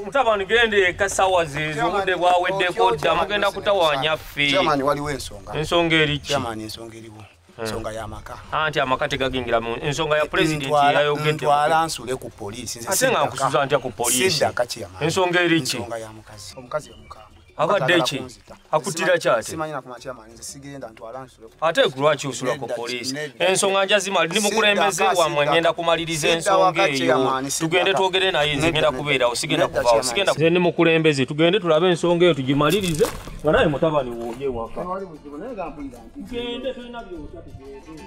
Mutabani gende kasawa zizo obudde bwaweddeko dda mugenda kutawaanya ffe. Chairman waliwo ensonga. Ensonga eri ki? Chairman ensonga eriwo. Ensonga y'amaka. Anti amaka tegagingira mu ensonga ya president yayogedde. Ntwala nsule ku poliisi. Ate nga nkusuza ntya ku poliisi. Siddaka chairman. Ensonga eri ki? Ensonga ya mukazi. Omukazi omukambwe. Abadde ki? Akutira kyate. Simanyi na kuma chairman nze sigenda ntwala nsule ku. Ate lwaki osula ku poliisi? Ensonga njazima ndi mukulembeze wammwe ngenda kumaliriza ensonga eyo. Tugende twogere naye nze ngenda kubeerawo sigenda kuvaawo sigenda. Nze ndi mukulembeze tugende tulabe ensonga eyo tugimalirize nga naye mutabani w'oye waka. Tugende tulina by'otya tugende.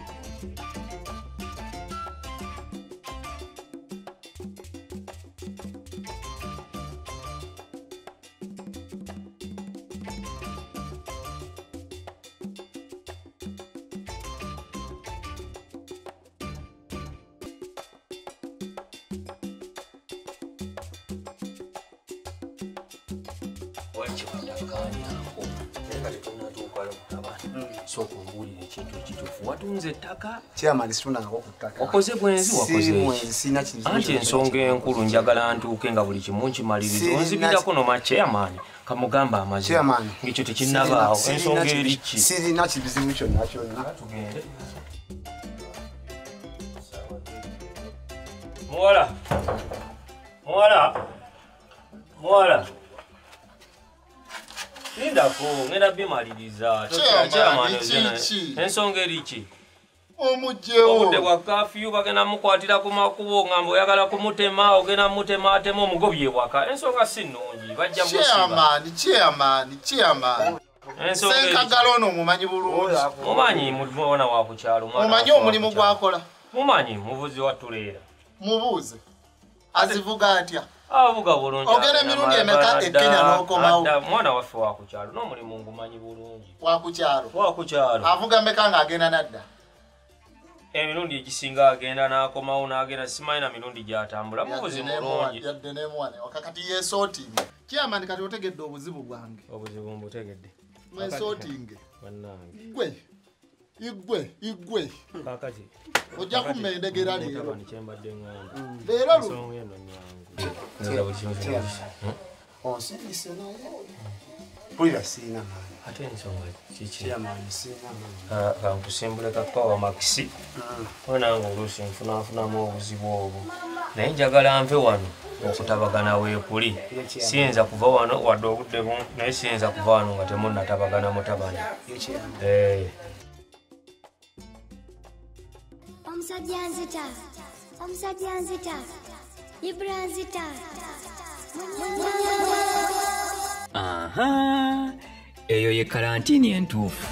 Watunze ettaka. Chairman situnangako ku ttaka. Okoze bwenzi wakoze ki? Anti ensonga enkulu njagala ntuuke nga buli kimu nkimaliriza. Onzibirako noma chairman kamugamba amazima. Ng'ekyo tekinnabaawo. Ensonga eri ki? Sirina kibizibu kyonna kyonna. Tugende. Muwala. Muwala. Muwala. Lindako ngenda bimaliriza. Chairman ensonga eri ki? Omugyewo. Obudde bwa kafyu bagenda mukwatira ku makubo ngamba oyagala kumutema ogenda mutema atema omugobye waka. Ensonga si nnungi bajja musiba. Chairman. Ssenkagala ono omumanyi bulungi. Mumanyi mwana wa ku kyalo. Mumanyi omulimu gw'akola. Mumanyi muvuzi wa tuleera. Mubuuze. Azivuga atya? Avuga bulungi. Ogenda emirundi emeka e Kenya n'okomawo? Mwana waffe wa ku kyalo n'omulimu ngumanyi bulungi. Wa ku kyalo? Wa ku kyalo. Avuga meka ng'agenda n'adda? Emirundi egisinga agenda n'akomawo n'agenda simanyi na mirundi gy'atambula. Muvuzi mulungi. Yadde n'emuwane. Kati yeesootinge. Chairman kati otegedde obuzibu bwange. Obuzibu mbutegedde. Mwesootinge. Bannange. Ggwe. Igwe. Kaakati. Ojja kummendegera leero. Mutabani kye mbadde ŋŋamba. Leero lu. Ensonga eno nnyangu. Onsindise naye. Mpulira sirina maanyi. Ate ensonga kiki? Chairman sirina maanyi. Kankusimbule kakkawa Maxi. Nange oluusi nfunafunamu obuzibu obwo. Naye njagala nve wano okutabagana weekuli. Siyinza kuva wano wadde obudde naye siyinza kuva wano nga temunnatabagana mutabani. Omusajja nzita. Omusajja nzita. Ibra nzita. Aha, eyo ye karantini entuufu.